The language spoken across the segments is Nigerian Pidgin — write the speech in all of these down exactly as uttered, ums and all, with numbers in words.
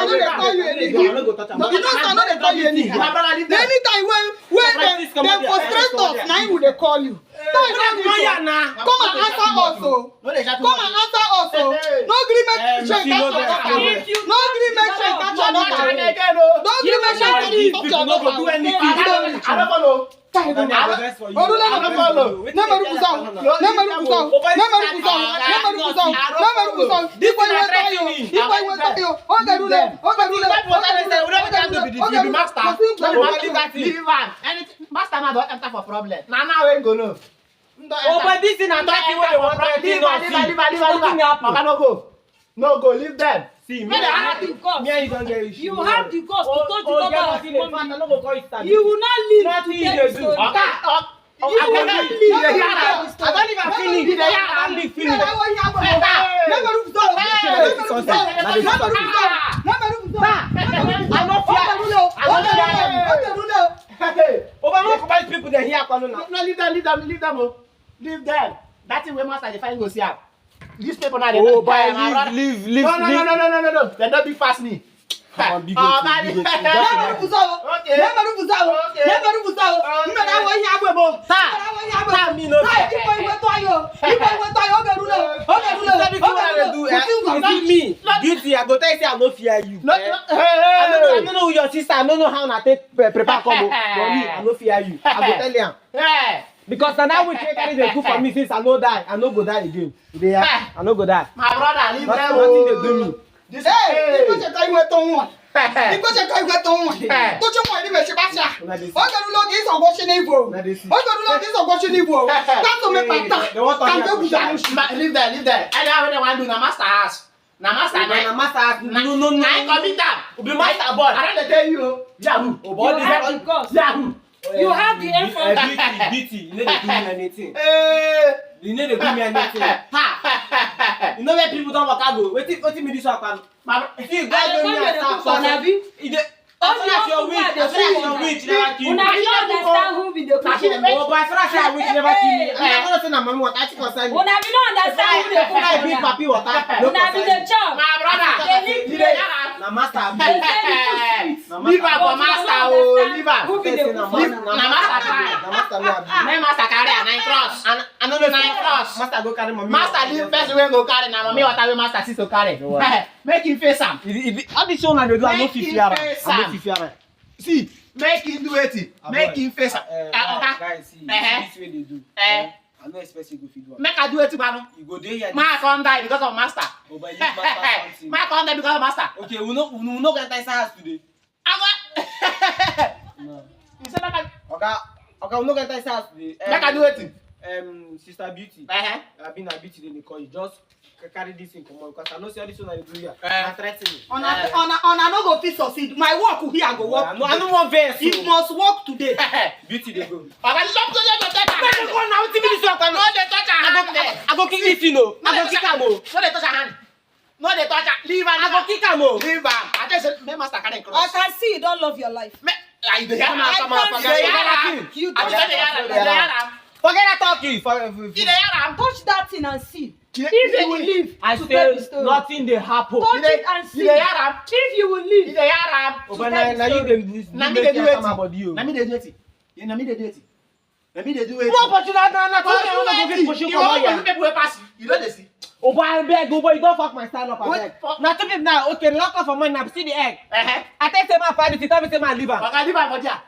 I no dey call you anyhow. You know say I no dey call you anyhow. Anytime when when dem dem frustrate us, na him we dey call you. Time don reach o. Come and answer us o. Come and answer us o. No gree make shame catch your daughter. No gree make shame catch your daughter. No gree make shame catch your daughter. Time don reach. Time don reach. Orule na follow. Na meru kusa o. Na meru kusa o. Na meru kusa o. Na meru kusa o. Na meru kusa o. Igwe iwe tayo. Igwe iwe tayo. Oge rule. Oge rule. Oge rule. Oge rule. Master. Leave am. Anything. Master na don enter for problem. Na now we go know. Oh, but this thing na thirty wey dey wan thirty. Leave am, leave am, leave am, leave am, leave am. Wetin happen? Oga no go. No go, leave them. See, me, I have the guts. Me and you don get issue. You have the guts to touch the governor of the company. I no go call you. You will not live to tell the story. Oga, Oga, you will not live to tell the story. I don live and finish. I don live finish. I no fear. I no fear. Over no fight people dey here, Kwanu, now. No, leave them, leave them, leave them, oh. Leave them. That thing wey master dey find go see am. These people now, they Oh, don't but care, my brother. Leave, leave, leave, No, no, leave. No, no, no, no, no, no, no. They don't be pass me. Come on, big Oh, man. Okay. Okay. Sir, sir, me no fear. Say, this one I dey do, eh? You see me? Beauty, I go tell you say I no fear you. No, eh? No, hey. I don't know, I don't know your sister. I don't know how una take pre-, prepare come o. But me, I no fear you. I go tell you. Hey. Because na that which wey carry dey good for me since I no die, I no go die again. They are, I no go die. My brother, leave Nothing, them nothing dey do me. This Hey, hey. Igwe cheka iwe to nwa. Igwe cheka iwe to nwa. Hey. To che mo ni me se ba sha. Una dey see. Oge rule oge iso go shi ni bo. Una dey see. Oge rule oge iso go shi ni bo. That's to me pata. They want to Can hear go Buddha. Ma-, leave them, leave them. Anyhow they want do na master house. Na master Una na na master house. No, no, no. Na I commit am. Be master boy. I don dey tell you. Yahoo. Oh, boy, You this have guy. The guts. Yahoo. You have the Eh, effort. Beauty, beauty, you no dey do me anything. Eh. You no dey do me anything. Ha! You know where people don waka go? Wetin, wetin be this one, Kwanu? My bro-, see, God I dey know me come as dey cook for Nabi. E dey, as far as your witch, as far as your witch never kill you. Una fit understand Na she dey make. Oh, but as far as I wish never kill me. I don't say na mommy water, I think concern me. Una be no understand who dey cook. I be papi water. No concern me. Una be dey chop. My brother, dey live play. Na master abi. Dey say the food sweet. Leave am for master o, leave am. Who be dey cook? Na master carry. Na master me abi. Na master carry am, na him cross. And I no know say master go carry mommy. Master leave person wey go carry, na mommy water wey master see to carry. Make him face am. All this one I dey do, I no fit fear am. I no fit fear am. See, make him do wetin? Make him face am. Eh, oga. Guys, see, this way they do. Eh. I no expect you go fit do am. Make I do wetin, banu? You go dey here. Ma come die because of master. Oh, but you master something. Ma come die because of master. Okay, we no, we no go enter inside house today. Oga. No. You say make I. Oga, oga, we no go enter inside house today. Make I do wetin? Um, Sister Beauty. Uh-huh. I been a Beauty, they call you. Just carry this thing comot, because I know say all this one I dey do here. Eh. Na threatening. Una, una, una no go fit succeed. My work here go work. I no, I no wan vex. It must work today. Beauty dey go. Oga, you don close your door, touch her hand. Make you go now, wetin be this one? No dey touch her hand there. I go kick this thing o. I go kick am o. No dey touch her hand. No dey touch her. Leave her. I go kick am o. Leave am. I tell you say, make master carry cross. I can see you don't love your life. Me, I dey hear am. I come out. Forget that thing. You don't. I dey hear am. Forget that talking. You dey hear am. Touch that thing and see. If you will live, I say nothing dey happen. Touch it and see. You dey hear am? If you will live, you dey hear am? But na, na you dey, na me dey do wetin? Na me dey do wetin? Na me dey do wetin? Na me dey do wetin? No, but you na, na, na two people wey go fit push you comot here. People wey pass you, you no dey see. Oh boy, abeg, oh boy, you don fuck my style up, abeg. Na two people now. Okay, lock off for mine now. See the egg. Uh-huh. I tell you say my private, you tell me say my liver. Oga, leave am for there.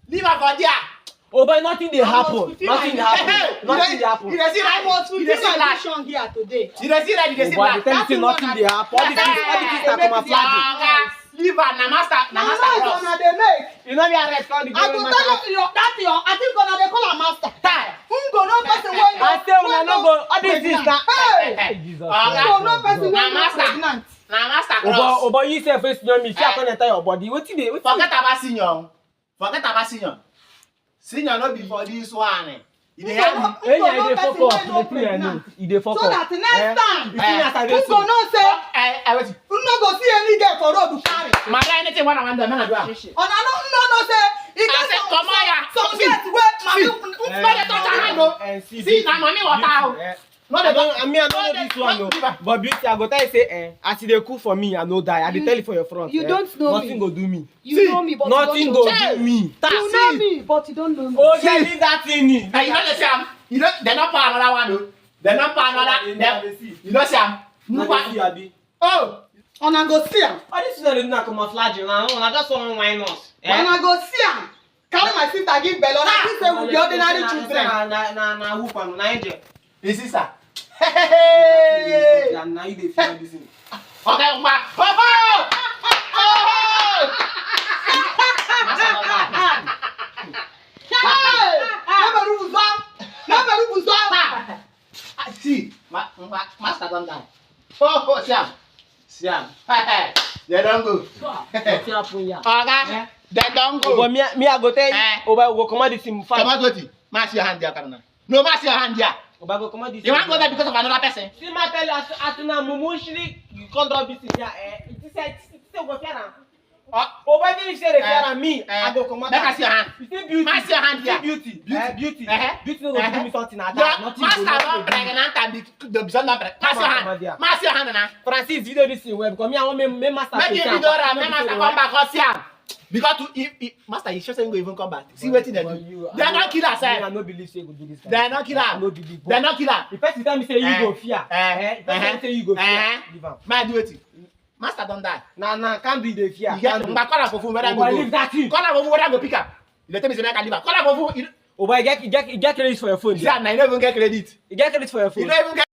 Leave am for there. Oh boy, nothing dey happen. Nothing dey happen. Nothing dey happen. You dey see light? You dey see light? I must fulfill my mission here today. You dey see light? You dey see light? That thing nothing dey happen. All these things, all these things are camouflage. Leave am, na master, na master cross. Una dey make. You no be arrest all the. I go tell you your, that your, I think una dey call am master. Who go know person wey. I say una no go. All these things na. Hey, Jesus Christ. Who go know person wey pregnant? Na master cross. Oh boy, you sef face senior me. See, I come enter your body. Wetin dey? Forget about senior. Forget about senior. Senior no be for this one. You dey hear me? Enya, you dey fuck up. Wetin I know? You dey fuck up. So that next time, you see as I dey so. Who go know say, eh, eh, wait. Who no go see any girl for road to carry? My guy, anything wey I wan do, make I do am. Una no, no, no say, e get some, some girls wey mommy, no dey touch her hand o. See, na mommy water o. No, I don't, I mean, I don't know this one, no. But Beauty, I go tell you say, eh, as you dey cook for me, I no die. I dey tell you for your front. You don't know me. Nothing go do me. You know me, but you don't know me. Nothing go do me. You know me, but you don't know me. Oh, yeah, leave that thing. Eh, you know the sham. You know they not pour another one, though. They not pour another. You know sham. Oh, una go see am. All this is not camouflage. Una, una just wan wine us. Una go see am. Carry my sister give belle. Una think say we be ordinary children. Na, na, na, na who, na angel. His sister. Hey! Na, na you dey feel this thing. Okay, ma. Oh, oh! Oh! Hey! Never do so. Never do so. Ah, see, ma, ma, master don die. Oh, oh, see am. See am. They don go. Wetin happen here? Oga, they don go. Oh, but me, me, I go tell you. Eh. Oh, but we go comot this thing fast. Comot wetin? Ma see your hand there, Karuna. No, ma see your hand there. Oh, but go comot this thing. You wan go there because of another person? See, ma tell you, as, as una mumu shiri, you come drop this thing here. Eh, it is a, it is a go fear am. Oh, but if you say they fear am, me, I go comot. Make I see your hand. You see Beauty. Ma see your hand here. Beauty. Beauty. Eh, Beauty. Beauty no go do me something like that. Nothing go, nothing go do me. Master don pregnant and the, the son don pregnant. Ma see your hand. Ma see your hand now. Francis, you do this thing well because me, I want me, me master. Make him do am. Make master come back. Come see am. Because to, if, if, master, you sure say he go even come back? See wetin they do. They no kill am, sir. I no believe say he go do this. They no kill am. I no believe. They no kill am. The person tell me say you go fear. Eh, the person tell me say you go fear. Leave am. Ma do wetin? Master don die. Na, na, can't do the fear. You get, can't do. But call am for phone, whether go, leave that thing. Call am for phone, whether go pick am. You dey tell me say make I leave am. Call am for phone. Oh boy, you get, you get, you get credit for your phone. See am, na you no even get credit. You get credit for your phone. You no even get